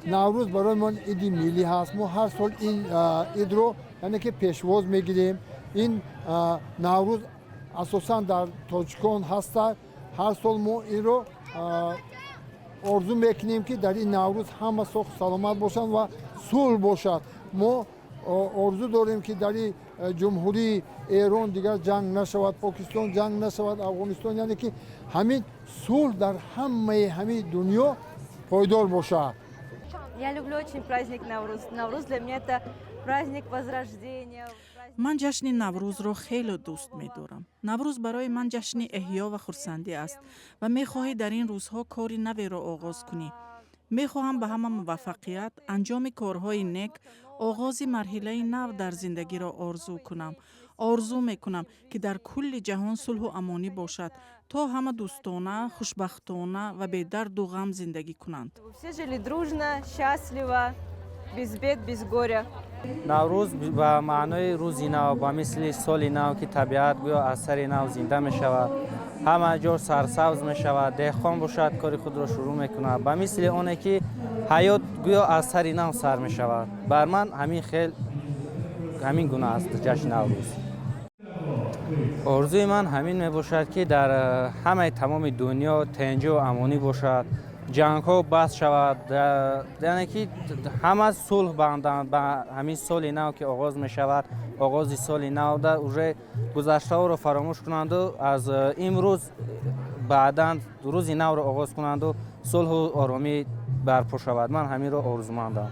Наврӯз барои мо иди миллӣ ҳаст. Мо ҳар сол ин идро, яъне ки, пешвоз мегирем. Ин Наврӯз асосан дар тоҷикон ҳастад. Ҳар сол мо инро орзу мекунем, ки дар ин Наврӯз ҳама соҳу саломат бошанд ва сулҳ бошад. Мо орзу дорем, ки дар ин Ҷумҳурии Эрон дигар ҷанг нашавад, Покистон ҷанг нашавад, Афғонистон, яъне ки ҳамин сулҳ дар ҳамаи ҳамин дунё пойдор бошад. Я люблю очень праздник Навруз. Навруз для меня — это праздник возрождения. Ман ҷашни Наврӯзро хеле дӯст медорам. Наврӯз барои ман ҷашни эҳё ва хурсандӣ аст ва мехоҳӣ дар ин рӯзҳо кори наверо оғоз кунӣ. Мехоҳам ба ҳама муваффақият, анҷоми корҳои нек, оғози марҳилаи нав дар зиндагиро орзу кунам. Орзу мекунам, ки дар кулли ҷаҳон сулҳу амонӣ бошад, то ҳама дӯстона, хушбахтона ва бедарду ғам зиндагӣ кунанд. Все жили дружно, счастливо, без бед, без горя. Наврӯз ба маънои рӯзи нав, ба мисли соли нав, ки табиат гӯё аз сари нав зинда мешавад, ҳама ҷо сарсабз мешавад, деҳқон бошад, кори худро шурӯъ мекунад, ба мисли оне ки ҳаёт гӯё аз сари нав сар мешавад. Бар ман ҳамин хел, ҳамин гуна аст ҷашни Наврӯз. Орзуи ман ҳамин мебошад, ки дар ҳамаи тамоми дунё тинҷу амонӣ бошад, ҷангҳо бас шавад, яъне ки ҳама сулҳ банданд. Ба ҳамин соли нав ки оғоз мешавад, оғози соли навда уже гузаштаҳоро фаромӯш кунанду аз имрӯз баъдан рӯзи навро оғоз кунанду сулҳу оромӣ барпо шавад. Ман ҳаминро орзумандам.